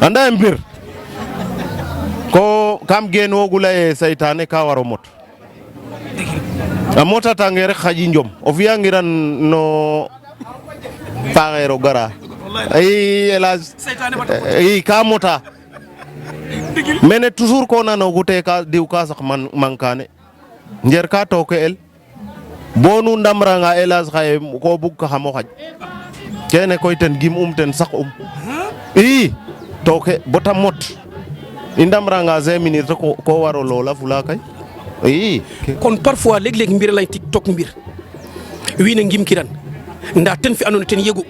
anda mbir ko kam gen wogula e saytane ka waro mot a mota tange rek xaji njom o fiya ngiran no paxero gara ay elage ay ka mota mene toujours ko nanogu te ka diw ka sax mankane njer ka toke el bonu ndamranga elage xaye ko bug ka xamo xaj kene koy ten gim ten sax i toke bota mot i ndamranga 5 minutes ko waro lola fula kay i kon parfois leg mbir lay tiktok mbir wiine ngim kiran nda ten fi andona ten yegu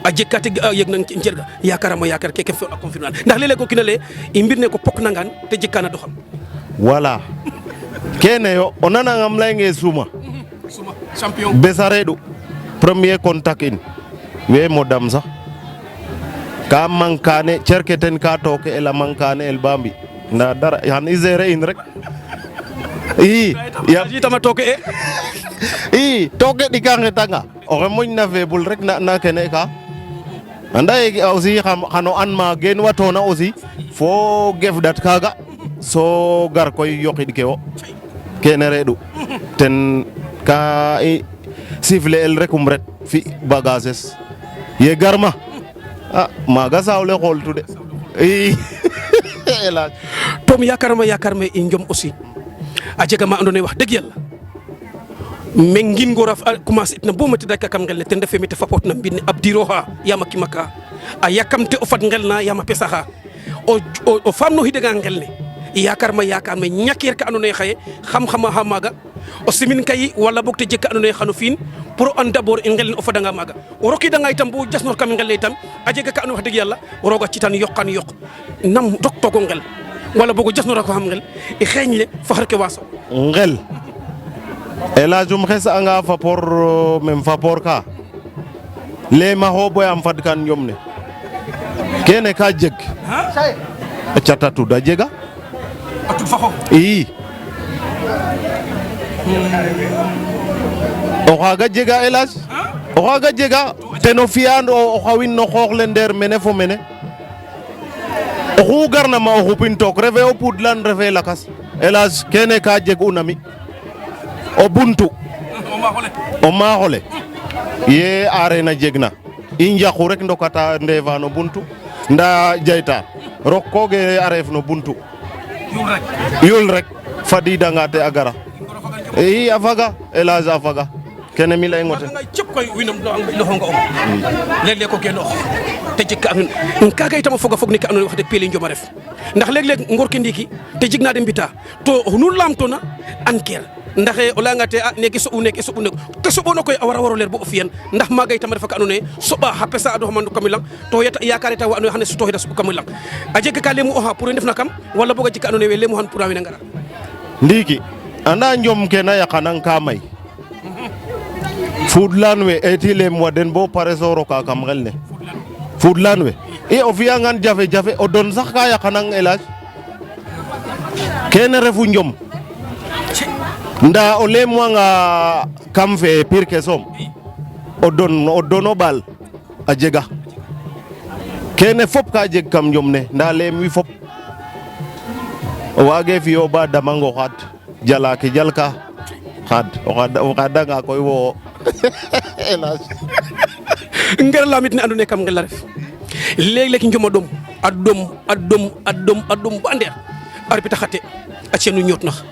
a jekkate yeg nan cerga yakarama yakar keke fi a confirmer ndax lele ko kinale i mbir ne ko pok nangan te jekkana doxam voilà kene yo o nanangam laynge suma champion besaredu premier contact in we modam sax ka mankane cerketen ka toke ela mankane el bambi nda dara han isere in rek i ya tama toke i toke dikange tanga o moñ na febul rek na kene ka anda aussi xano an ma gen watona aussi fo gefdat kaga so gar koy yoxid ke wo kene redu ten ka i sifle el rekum ret fi bagages ye garma maga sawle xoltu de i elaj tom yakarma i njom aussi a jega ma andone wax deug yalla mais ngin ngora commencer itna bo mati daka kam ngel te ndefe mi te fapot na mbine abdiroha yama kimaka a yakamte o fat ngelna yama pesaha o famno hidega ngelne yakarma nyakir ka andone xaye xam-xama ha maga o simin kay wala bok te jekka andone xano fin pour an d'abord ngel o fadanga maga o roki da ngay tam bu jasnor kam ngel tam a jega ka ando wax deug yalla roga ci tan yokkan yok nam dok togo ngel wala bogo jasnor ko xam ngel e xeñle faxar ke waso ngel elajum xes anga fapor même fapor ka le ma ho boy am fad kan yomne kene ka jeg catatu da jega atul faxo i o xaga jega elaj o xaga jega teno fiyan o xawin no xoox le ndeer mene fo mene oxu garna ma o xupin took refe o pudlan refe lakas elaj kene ka jeg unami o buntu o maaxole ye arena jegna i njaxu rek ndokata ndefano buntu nda jayta rok koge a ref no buntu yul rek fadidanga te a gara i a faga elage a faga kene mi ley ngote cep koy winam loxonga om leg-leg ko genox te jeg ka andona kaga itam a foga fog ne ka andona wax deg peli njoma ref ndax leg-leg ngor ke ndiki te jig na de mbita to nu lamtona anker ndax o layanga te neke soɓu neke te soɓono koy a waro leer bo o fiyan ndax maga itam a refa ka andona ye soɓa xa pesa a doxama no kamilang to yakare ta wa andona ye xane sutoxida soɓu kamilang a jega ka lemu oxa pour i ndefna kam wala boga jeg ka andona ye we lemu xan pour a wina ngara ndiki anda njom ke na yaqanang ka may fudlan we eti lem wa den bo pare so roka kam ngel ne fudlan we e o fiya ngan jafe-jafe o don sax ka yaqanang elaj kene refu njom nda o lemwanga kam fe pir ke som o dono bal a jega kene fop ka jeg kam njom ne nda lem wi fop o wage fiyo ba damango xad jala ke jalka xad o xadanga koy wo elaj ngel lamit ne andone kam ngel ref leg-leg njom a dom ba ndeer a repita xate a cienu ñoot nax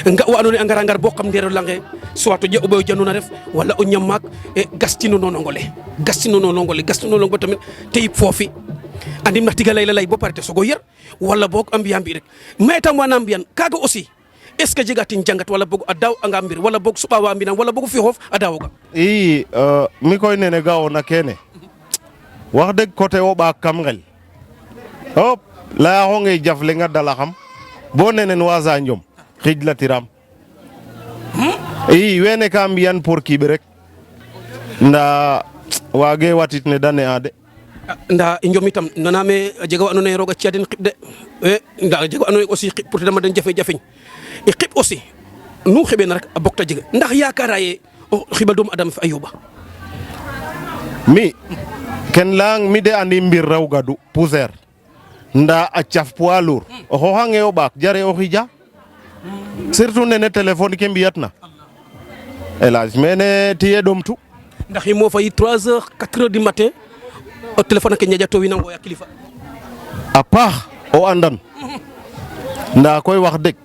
nga wa andone a ngara ngar bo xam ndeero lange soit o ɓoyo januna ref wala o ñam maak gastino nonongole bo tamit te yip foofi andim nax tiga lay bo pare te sogo yer wala boog a mbiya mbi rek mais tam wana mbiyan kaga aussi est ce que jega tin jangat wala boog a daw anga mbir wala boog suɓa wa mbinan wala boog fi xoof a dawoga i mi koy nene ga'oona kene wax deg côté o ɓaak kam ngel hop layaxonge jaf lenga dalaxam bo nenen wasa njom xijlatiram i wene ka mbiyan pour kiɓe rek nda wage watit ne da ne'a de nda i njom itam naname a jega wa andoona yee roog a ci'a den xiɓ de nda a jega wa andoona yee aussi xiɓ pour te dama den jafe-jafeñ i xiɓ aussi nu xiɓeena rek a bok ta jega ndax yakara ye o xiɓa doomu adama fe a yoɓa mi ken layang mi de andi mbir raw gadu poussière nda a caf poids lourd o xooxange o ɓaak jare o xija surtout nene téléphone ke mbiyatna Elage mene tiye ɗomtu ndax i moofa yi 3 heures 4 heures du matin o téléphone ake ñaƴa to wiin a ngooya kilifa a paax o andan nda koy wax deg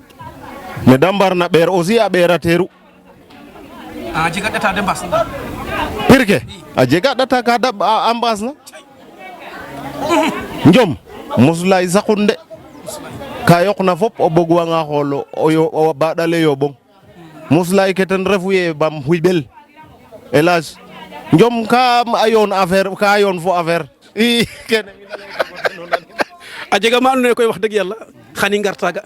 me da mbarna ɓeer aussi a ɓeerateeru a jega ɗata de mbas na pir ke a jega ɗata ka a mbaas na njom muslay saqun de ka yoqna fop o bogwanga xool o baɗale yoɓong muslay ke ten refu ye bam xuɓel Elage njom ka a yoon affaire ka yoon fo affaire i kene a jega ma andoona yee koy wax dëgg yàlla xani ngar taaga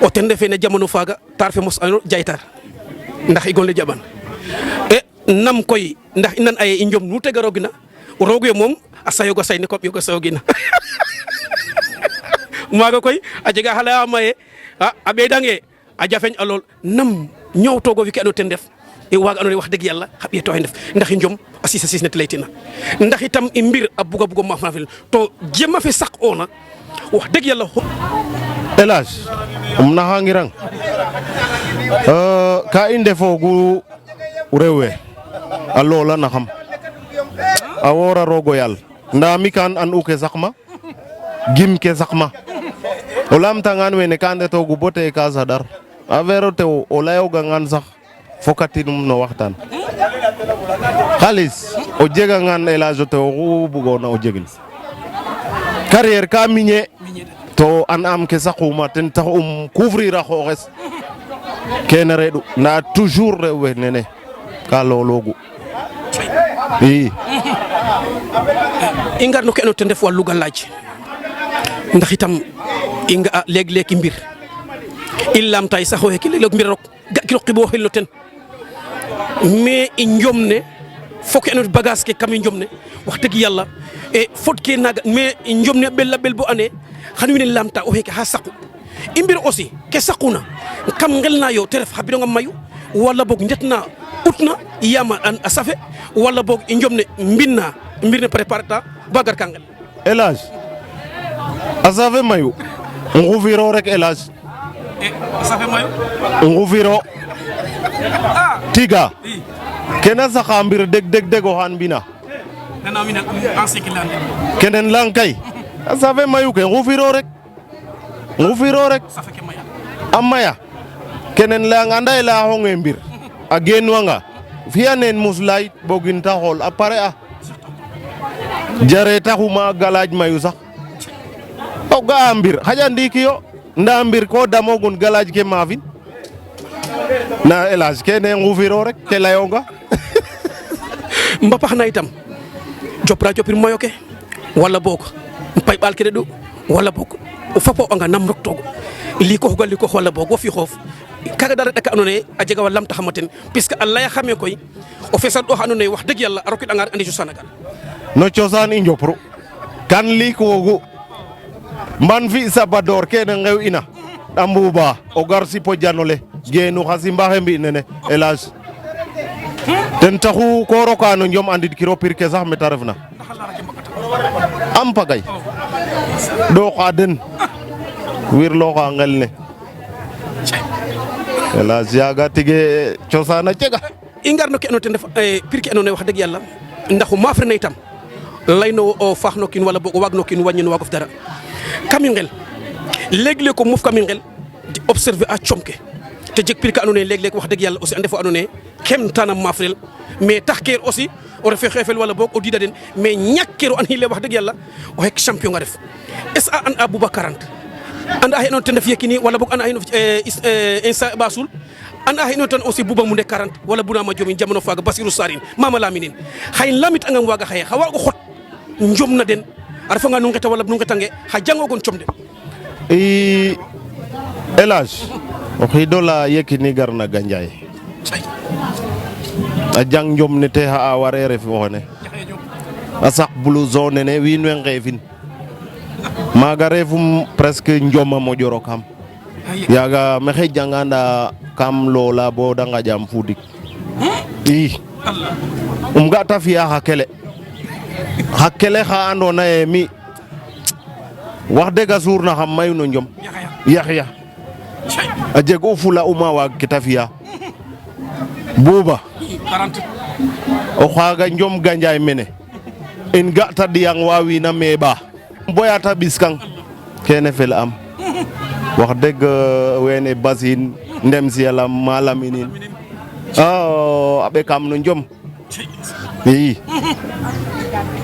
o ten refee ne jamano faaga taar fe mos ano jaytar ndax i gon le jaɓan e nam koy ndax i nan aye i njom nu tega roogina roog we moom a sayoga say ne koɓ yoga sayogina maaga koy a jega xa layama ye a ɓeedange a jafeñ a lool nam ñoowtoogo fi ke andoona ten ndef e waaga andoona yee wax dëgg yàlla xa ɓeeto xe ndef ndax i njom a siis ne te laytina ndax itam i mbir a buga bugo maaf na fel to jema fe saq oona wax dëgg yàlla Elage naxangirang ka i ndefoogu rew we a loola naxam a woora roog o yaal ndaa mi kan and'u ke saqma gim ke saqma o lamtangaan wene ka ndetoogu bo te ka saɗar affaire o tew o layoogangaan sax fokatinum no waxtaan xaalis o jegangaan Elage o tew oxu bugoona o jegin carrière ka miñe to an am ke saquma ten tax couvrir a xooxes kene reɗ'u ndaa toujours rew we nene ka looloogu i i ngar no ke andoona ten ref wallu galaaj ndax itam i nga'a leeg-leeg i mbir i lamtay sax o xeke leeg-leeg mbir rok ga'kiro xibo xel no ten mais i njom ne fo ke andoona yee bagage ke kam i njom ne wax dëgg yàlla e fod ke naaga mais i njom ne a ɓel a ɓel bo ande xan wiin we lamta o xeke xa saqu i mbir aussi ke saquna kam ngelna yo te ref xa bidong a mayu wala boog njetna utna yaam a safe wala boog i njom ne mbinna mbir ne préparer ta ba gar ka ngel Elage a safe mayu ngufiro rek Elage a safe mayu ngufiro tiga kena saxa mbir deg o xan mbina nana mina en sécurité kenen lang kay a safe mayu ke ngufiro rek safe ke maya a maya kenen layang anda ye layaxonge mbir a geenwanga fi'a neen muslay bogin ta xool a pare a jare taxuma galaaj mayu sax o ga'a mbir xaƴa ndiiki yo nda mbir ko damogun galaaj ke maafin na Elage kene ngufiro rek ke layonga mbapax na itam jopra jopir mayo ke wala boog pay ɓaal ke reɗ'u wala boog o fop o anga nam rok toogu liikoox ga liikoox wala boog wo fi xoof kaga da reɗa ka andoona yee a jega wa lamtaxama ten puisque a layaxame koy o fesan oxa andoona yee wax dëgg yàlla a rokid'anga andi cosaan a gar no cosaan i njopru kan liikoogu man fi sabadoor kene ngew ina a mbuuba o gar sipo janole geenu xa simbaxe mbi nene Elage ten taxu ko roka no njom andid kiro pir ke sax meta refna am pagay ɗoxa den wirloxa ngel ne Elage yaaga tige cosaan a jega i ngar no ke andoona yee ten ref pir ke andoona yee wax dëgg yàlla ndax o maaf rena itam layno o faax no kiin wala boog o waag no kiin wañin waagof dara kam i ngel léeg-léeg ko mof kam i ngel di observer a com ke te jeg pir ka andoona yee léeg-léeg wax dëgg yàlla aussi a ndef andoona yee kem tana maafrel mais tax keer aussi o refe xeefel wala boog o diida den mais ñakkeero an xile wax dëgg yàlla o xek champion nga ref est ce que an a Bouba 40 anda a xe'no ten ref Yekini wala boog anda a xe'no Insa Basul anda a xe'no ten aussi Bouba Moundé 40 wala Bounama Diomin jamano faaga Basirou Sarine Mama Lamine xaye lamit angam waaga xaye xa waago xot njom na den a refanga nu ngeta wala nu ngetange xa jangogon com de i Elage o xiido la Yekini garna Gandiaye a jang njom ne te xa a ware ref o xene a saq blouson nene wiin we ngeefin maaga refum presque njom a moƴo rokam yaaga maxey janganda kam loola bo da ngaƴam fudik i ga ta fi'a xa kele xa andoona yee mi wax dëgg suurna xam mayu no njom Yaxya a jeg u fula uma waag ke ta fi'a Buuba o xaaga njom ganjaay mene in ga ta diyang wa wiin a meeɓa boya ta ɓiskang kene fel am wax dëgg wene basin ndem si yàlla malaminin a ɓekam no njom i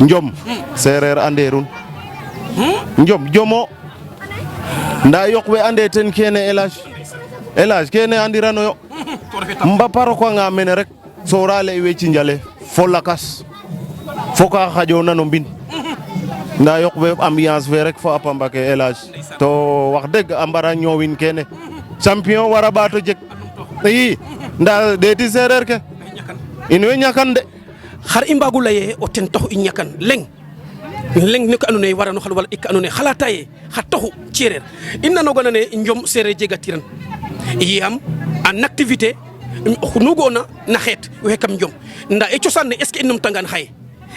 njom seereer anderun njom jomo nda yoq we ande ten kene elage kene andirano yo mbaparo ko nga mene rek sorale we ci njale fo lakas fo ka xajona no mbin nda yoq we ambiance fe rek fo a pamba ke elage to wax dëgg a mbara ñoowin kene champion wara ɓaato jeg i nda ɗeeti seereer ke in way ñakan de xar i mbagu leye o ten taxu i ñakan leng ne ko andoona yee warano xal wala ik andoona yee xalata ye xa taxu ceereer i nanooga ne njom seereer jegatiran yaam en activité nu ga'oona na xeet waxey kam njom ndaa e cosaan ne est ce que i numtangaan xaye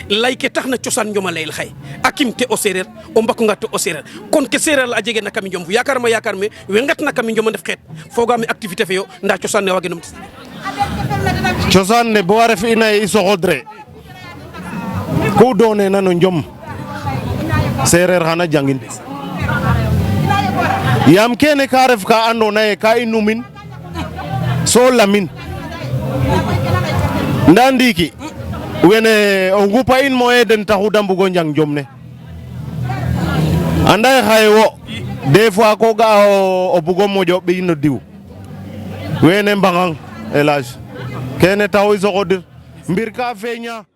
lay ke taxna cosaan njom a layel xaye a kim te o seereer o mbakunga te o seereer kon ke seereer la a jegena kam njom yaakaar me we ngetna kam njom a ndef xeet foogaam activité fe yo ndaa cosaan ne waage numti cosaan ne bo a ref ina ye i soxodre ku doonena no njom seereer xana jangin yaam kene ka ref ka andoona yee ka i numin so lamin ndaa ndiiki wene o ngupa in moyen den taxu da mbugo njang njom ne anda ye xaye wo des fois ko ga o bugo moƴo ɓiy no diw wene mbangang elage kene taxu i soxodir mbir ka feeña